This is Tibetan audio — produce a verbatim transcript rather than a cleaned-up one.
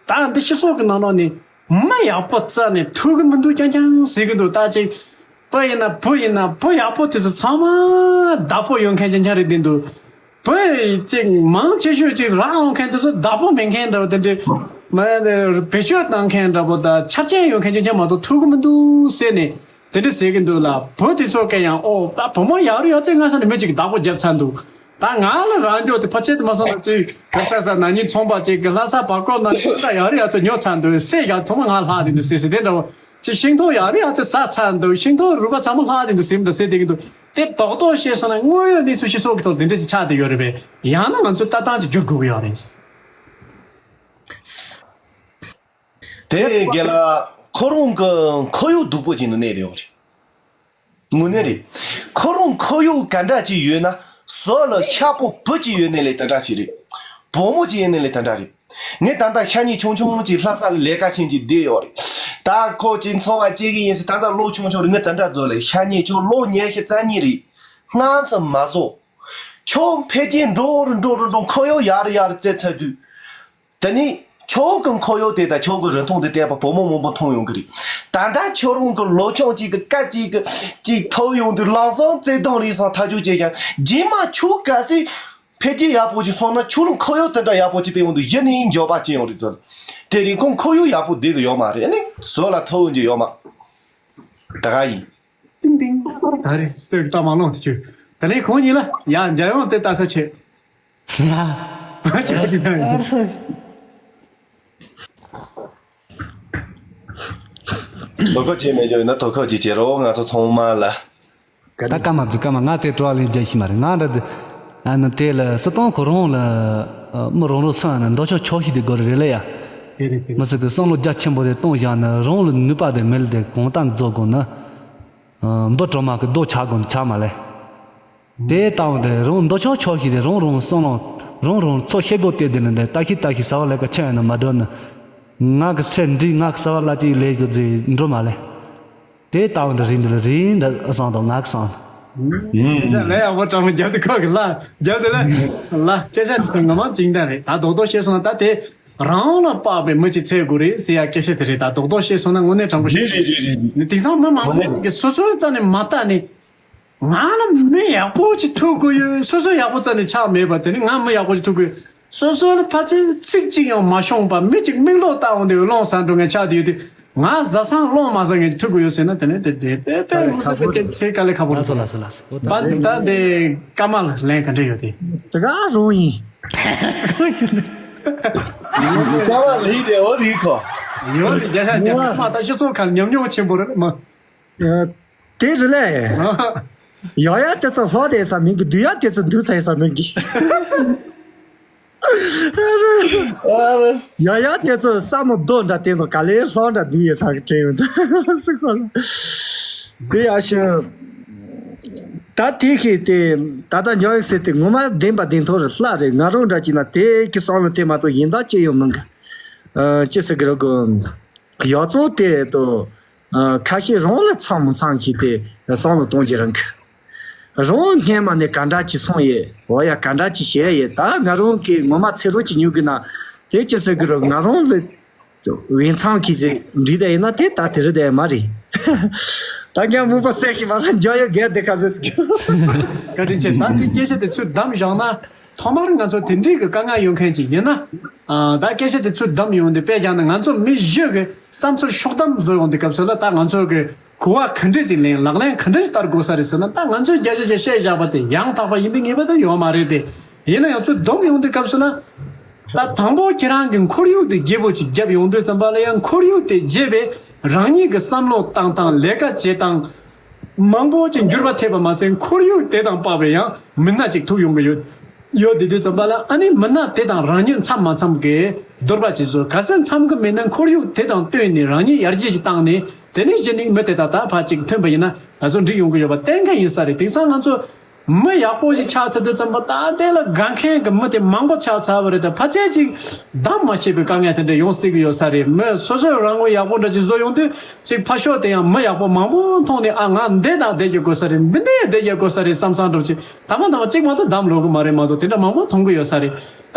ད་འདི་སྤྱི་ཚོགས་ཀྱི་ནང་ལོགས་ནས་མི་ཡག་པོ་རྩ་ནས་ཐུག་གི་མི་འདུག་རྐྱང་རྐྱང་ཟེར་གི་འདུག་ད་ཅིག་བུ་ཡིན་ན་བུ་ཡིན་ན་བུ་ཡག་པོ་དེ་ཚོ་ཚང་མ་བདག་པོ་ཡོད་མཁན་རྐྱང་རྐྱང་རེད་བསྡད་འདུག་བུ་ཅིག་མང་ཆེ་ཤོས་ཅིག་རག་འོང་མཁན་དེ་ཚོ་བདག་པོ་མེད་མཁན་འདྲ་བོ་དེ་འདྲའི་མ་བེད་སྤྱོད་བཏང་མཁན་འདྲ་བོ་དང་ཆ་རྐྱེན་ཡོད་མཁན་རྐྱང་རྐྱང་མ་གཏོགས་ཐུག་གི་མི་འདུག་ཟེར་ནས། དེ་འདྲ་ཟེར་གྱི་འདུག་ལ། བུ་དེ་ཚོ་གས་ཡང་ཨོ་ད་བུ་མོ་ཡག་རུ་ཡག་ཚད་སྔ་ས་ནས་མི་གཅིག་གིས་བདག་པོ་བརྒྱབ་ཚར་འདུག་ད་ང་ལ་རང་འཇོག་དེ་ཕལ་ཆེར་དུ་མ་སོང་ན་ཅིག་ག་ས་ས་ན་ནིང་ཚོང་པ་ཅིག་གི་ལྷ་ས་བར་སྐོར་ན་ཤིང་རྟ་ཡག་རུ་ཡག་ཚད་ཉོ་ཚར་འདུག་སེ་ཡག་ཐོག་མ་ང་ལྷག་དེ་འདུག་ཟེར་ཟེར་དེ་འདྲ་བོ་ཅིག་ཤིང་ཐོག་ཡག་རུ་ཡག་ཚད་ཟ་ཚར་འདུག་ཤིང་ཐོག་རུས་པ་ཚང་མ་ལྷག་དེ་འདུག་ཟེར་མི་འདུག་ཟེར་དེ་གི་འདུག་དེ་རྡོག་རྡོག་བཤད་སོང་ན་དངོས་ཡོད་གནས་ཚུལ་སྤྱི་ཚོགས་ཀྱི་ཐོག་དེ་འདྲ་ཅིག་ཆགས་བསྡད་ཡོད་རེད་པས། ཡང་ན་ང་ཚོས་ལྟ་སྟངས་ཅིག་བསྒྱུར་དགོས་ཀྱི་ཡོད་རེད། དེ་རྒན་ལགས་ཁོ་རང་གི་ཁོར་ཡུག་སྡུག་པོ་ཅིག་ནང་གནས་ཡོད་རེད། དངོས་གནས་རེད། ཁོ་རང་ཁོར་ཡུག་ག་འདྲ་ཅིག་ཡོད་ན་བཟོ་ལ་ཤ་པོ་བུ་ཅིག་ཡོད་ནའི་ལས་དེ་འདྲ་ཅིག་རེད། བུ་མོ་ཅིག་ཡོད་ནའི་ལས་དེ་འདྲ་རེད། ངས་ད་ལྟ་ཤ་ཉེ་ཆུང་ཆུང་ཅིག་ལྷ་ས་ལ་ལས་ཀ་བྱེད་ཀྱི་བསྡད་ཡོད་རེད། ད་ཁོ་ཅིག་འཚོ་བ་སྐྱེལ་གི་ཡིན་ཟེར་ད་ལྟ་ལོ་ཆུང་ཆུང་རེད། ངས་དེ་འདྲ་བཟོ་ལས་ཤ་ཉེ་ཆུང་ལོ་ཉི་ཤུ་རྩ་གཉིས་རེད། སྔ་ཙམ་མ་བཟོ། ཁྱོད་འཕེལ་རྒྱས་འགྲོ་རུ་འགྲོ་རུ་འགྲོ་ཁོར་ཡུག་ཡར་རུ་ཡར་རུ་བཙལ་ཚར་དུས། དེ་ནི་ཁྱོད་ཀྱི་ཁོར་ཡུག་དེ་དང་ཁྱོད་ཀྱི་རིན་ཐང་དེ་བལྟས་པ་བུ་མོ་མང་པོ་མཐོང་ཡོང་གི་རེད། ད་ལྟ་ཁྱོད་རང་གི་ལོ་ཆུང་གཅིག་གི་སྐབས་གཅིག་གི་གཅིག་ཐོབ་ཡོང་དུས་ལམ་སང་བརྩེ་དུང་རེད་སང་ཐག་གཅོད་བྱས་ཀྱང་རྗེས་མ་ཁྱོད་གལ་སྲིད་འཕེལ་རྒྱས་ཡག་པོ་ཅིག་སོང་ན་ཁྱོད་རང་ཁོར་ཡུག་དེ་འདྲ་ཡག་པོ་ཅིག་སྤེལ་ཡོང་དུས་གཞི་ནས་འགྱོད་པ་སྐྱེ་ཡོང་རེད་ཚོད། དེ་རིང་ཁོང་ཁོར་ཡུག་ཡག་པོ་བསྡད་ཀྱི་ཡོད་མ་རེད། ཨ་ནི་བཟོ་ལ་ཐོབ་ཡོང་རྒྱུ་ཡོད་མ་ད་ག་ཡིན། ཏིང་ཏིང་། ད་རེས་སོས་ལྟ་མ་ལོང་ཐུ་ཆུ། དེ་ནས་ཁོང་གཉིས་ལ་ཡ་འཇམ་དབྱངས་དེ་ལྟ་ས་ཆེ། ཡ། ཆེ་ཆེ་ད་ཡིན། དོ་ཁ་བྱེད་མེད་ཀྱང་ཡིན་ན་དོ་ཁ་ཅིག་བྱེད་རོགས། ང་ཚོ་ཚང་མ་ལ། ད་སྐར་མ་འཛུལ་སྐར་མ་ང་དེ་སྤྲོ་བ་ལེན་རྒྱ་ཤི་མ་རེད། ང་འདྲ་དེ་ཨ་ནི་དེ་ལ་སྲིད་སྟོང་ཁོ་རང་ལ་མི་རང་རང་སོང་ཡང་ན་འདོད་ཆགས་ཆོག་ཤི་དེ་དགོས་རེད་ལ་ཡ། དེ་རེད་དེ་རེད། མི་སྲིད་གི་བསམ་བློ་རྒྱ་ཆེན་པོ་དེ་གཏོང་བཞག་ན་རང་ལ་ནུས་པ་དེ་མེད་ལ་དེ་གང་ལྟར་རྫོགས་དགོས་ན། འབུ་གྲོག་མ་གི་རྡོ་ཆག་དགོས་ན་ཆག་མ་ལེ། དེ་ལྟ་བུ་དེ་རང་འདོད་ཆགས་ཆོག་ཤི་དེ་རང་རང་བསམ་བློ་རང་རང་ཚོ་ཤེས་དགོས་དེ་དེ་ནི་དེ་ལྟ་ཤི་ལྟ་ཤི་ཟ་བ་ལས་ཀ་ཆེ་ཡང་ན་མ་འགྲོ་ན། ང་གི་སེམས་འདྲི་ང་གི་ཟ་བ་ལ་ཅིག་ལས་དགོས་ཟེར་འགྲོ་མ་ལེ། དེ་ལྟ་བུ་འདི་རིང་འདི་ལ་རིང་འདི་བསམ་དང་ང་གི་བསམ། ལས་ཡག་པོ་དྲང་མོ་རྒྱབ་དུས་ཁོ་གི་ལ་རྒྱབ་དུས་ལ་ལ་སྐད་ཆ་དེ་ཚོ་ངོ་མ་ཅིག་འདྲ་རེད། ད་རྡོག་རྡོག་བཤད་སོང་ན་ད་དེ་རང་ལ་དཔག་པའི་མི་ཅིག་འཚོལ་དགོས་རེད་ཟེར་ཡ་སྐད་ཆ་དེ་རེད། ད་རྡོག་རྡོག་བཤད་སོང་ན་དངོས་གནས་དྲང་པོ་ཞིག་རེད་རེད་རེད་རེད། དེང་སང་མི་མང་པོ་གི་སོ་སོའི་རྩ་ནས་མ་བལྟ་ནས་ང་ལ་མི་ཡག་པོ་ཅིག་ཐུག་གི་ཡོད། སོ་སོ་ཡག་པོ་རྩ་ནས་ཆགས་མེད་པ་དེ་ནི་ང་མི་ཡག་པོ་ཅིག་ཐུག་གི་ཡོད། སོ་སོ་ལ་ཕལ་ཆེར་ཚིག་གཅིག་ཡང་མ་ཤོང་པ་མི་གཅིག་མིག་ལོག་ལྟ་འོང་དུས་ཀློང་ཟ་འགྲོ་མཁན་ཆགས་བསྡད་ཡོད་དུས་ང་བཟའ་ཚང་ཀློང་མ་ཟ་མཁན་ཅིག་ཐུག་གི་ཡོད་ཟེར་ན་དེ་ནི་དེ་དེ་དཔེ་དཔེ་མི་སྲིད་པའི་སྐད་ཆ་དཀའ་ལས་ཁག་པོ་རེད། ལགས་སོ་ལགས་སོ་ལགས་སོ། ད་ད་དེ་སྐར་མ་ལ་ལན་ག་འདྲ་ཡོད་དེ། དེ་ག་རང་ཡིན། སྐར་མ་ལ་ཡིན་དེ་འོ་རིག་གོ། ཡོད་རེད། རྒྱ་ཤ་རྒྱ་ཤ་མ་ད་སྤྱི་ཚོགས་ཁ་ཉམས་མྱོང་ཆེན་པོ་རེད་མ། དེ་རེད་ལས། ཡག་ཡག་དེ་ཚོ་ལྷག་བསྡད་ས་མིན་གི་སྡུག་ཡག་དེ་ཚོ་སྡུག་ཚ་ཡི་ས་མིན་གི། ཡག་ཡག་དེ་ཚོ་བསམ་བློ་རྡོ་འདྲ་བསྟན་ནོ་ག་ལེ་ལྷག་འདྲ་སྡུག་ཡི་ས་གི་དྲན་ཡོད་ད་སུ་གོ་ལ། དེ་ཡག་ཤོས། ད་དེ་ཤེས་ཏེ་ད་ལྟ་འཇོག་ཡག་ཟེར་ཏེ་ངོ་མ་བདེན་པ་བདེན་ཐོག་རེད་ལྷག་རེད། ང་རང་འདྲ་ཅིག་ན་དེ་གི་བསམ་བློ་དེ་མ་གཏོགས་གཞན་དག་ཅི་ཡོད་མིན་གི། ཅི་ཟེར་གི་རེད་གོ། ཡག་བཙོག་དེ་དོ། ཁ་ཤས་རང་ལ་འཚམ་མི་འཚམ་ཞིག་དེ་བསམ་བློ་གཏོང་རྒྱུ་རང་གི། རང་སྔན་མ་ནས་ག་འདྲ་ཅིག་སོང་ཡས། འོ་ཡ་ག་འདྲ་ཅིག་བྱས་ཡས། ད་ང་རང་གི་ངོ་མ་ཚེ་རོགས་ཀྱི་ཉུག་གི་ན་དེ་ཅི་ཟེར་གི་རོ། ང་རང་ལ་འོས་འཚམ་གི་ཟེར་འདྲི་ད་ཡིན་ན་དེ་ད་དེ་རེད་དེ་མ་རེད། ད་ཀྱང་མུ་པ་སེ་ཞིག་མ་ལ་འཇོག་ཡོད་གལ་དེ་ཁ་ཟེར་གི། བཀའ་དྲིན་ཆེ། ད་དེ་སྐད་ཆ་དེ་ཚུར་བདམས་བཞག་ན། ཐོག་མར་ང་ཚོ་དེ་འདྲའི་གི་དཀའ་ངལ་ཡོད་མཁན་ཅིག་ཡིན་ན། ཨ། ད་སྐད་ཆ་དེ་ཚུར་བདམས་ཡོང་དུས་དཔེ་བཞག་ན་ང་ཚོ་མི་བཞི་གི་བསམ་ཚུལ་ཕྱོགས་བསྡོམས་བཟོ་ཡོང་དུས་སྐབས་སུ་ལ་ད་ང་ཚོ་གི་གོ་བ་ག་འདྲས་ཅིག་ལེན། ལག་ལེན་ག་འདྲས་ཅིག་བསྟར་དགོས་ས་རེད་ཟེར་ན། ད་ང་ཚོས་བརྒྱ་ཆ་བརྒྱ་བཤད་བཞག་པ་དེ་ཡང་དག་པ་ཡིན་པའི་ངེས་པ་ད་ཡོད་མ་རེད་དེ། ཡིན་ན་ཡང་ཚུར་བསྡོམས་ཡོང་དུས་སྐབས་སུ་ལ། ད་དང་པོ་ཁྱེད་རང་གི་ཁོར་ཡུག་དེ་བརྗེ་པོ་ཅིག་བརྒྱབ་ཡོང་དུས་ཙམ་པ་ལ་ཡང་ཁོར་ཡུག་དེ་བརྗེ་བའི་རང་ཉིད་ཀྱི་བསམ་བློ་བཏང་སྟངས། ལས་ཀ་བྱེད་སྟངས། མང་པོ་ཅིག་འགྱུར་བ་ཐེབས་པ་མ་ཟད་ཁོར་ཡུག་དེ་དང་དཔག་པའི་ཡང་མི་སྣ་ཅིག་ཐུག་ཡོང་གི་ཡོད། ཡོད་དེ་དུས་ཙམ་པ་ལ་ཨ་ནི་མི་སྣ་དེ་དང་རང་ཉིད་འཚམ་མ་འཚམ་གྱི་འདོད་པ་ཅིག་བཟོ། གལ་སྲིད་འཚམ་གྱི་མེད་ན་ཁོར་ཡུག་དེ་དང་བསྟུན་ནས་རང་ཉིད་ཡར་རྒྱས་ཅིག་བཏང་ནས་དེ་ནས་གཞི་ནས་མི་དེ་དང་ད་ཕར་ཅིག་མཐུན་པ་ཡིན་ན་ད་ཚོད་འགྲིག་ཡོང་གི་ཡོད་པ་གཏན་འཁེལ་ཡིན་ས་རེད། དེང་སང་ང་ཚོ་མི་ཡག་པོ་ཞིག་ཆགས་ཚར་དུས་ཙམ་པ་ད་དེ་ལ་དགའ་མཁན་གྱི་མི་དེ་མང་པོ་ཆགས་ཚར་བ་རེད། ད་ཕལ་ཆེར་ཅིག་བདམས་མ་ཤེས་པའི་དཀའ་ངལ་དེ་འདྲ་ཡོང་སྲིད་ཀྱི་ཡོད་ས་རེད། མི་སོ་སོས་རང་ངོ་ཡག་པོ་འདྲ་ཅིག་བཟོ་ཡོང་དུས་ཅིག་ཕར་ཕྱོགས་དེ་ཡང་མི་ཡག་པོ་མང་པོ་མཐོང་ནས་ཨ་ང་འདི་དང་འདི་བྱེད་དགོས་ས་རེད། འདི་འདི་འདི་བྱེད་དགོས་ས་རེད་བསམ་བསམ་འདྲ་ཅིག་ད་མ་ད་མ་ཅིག་མ་གཏོགས་བདམས་ལོག་གི་མ་རེད་མ་གཏོགས་དེ་འདྲ་མང་པོ་མཐོང་གི་ཡོད་ས་རེད། ད་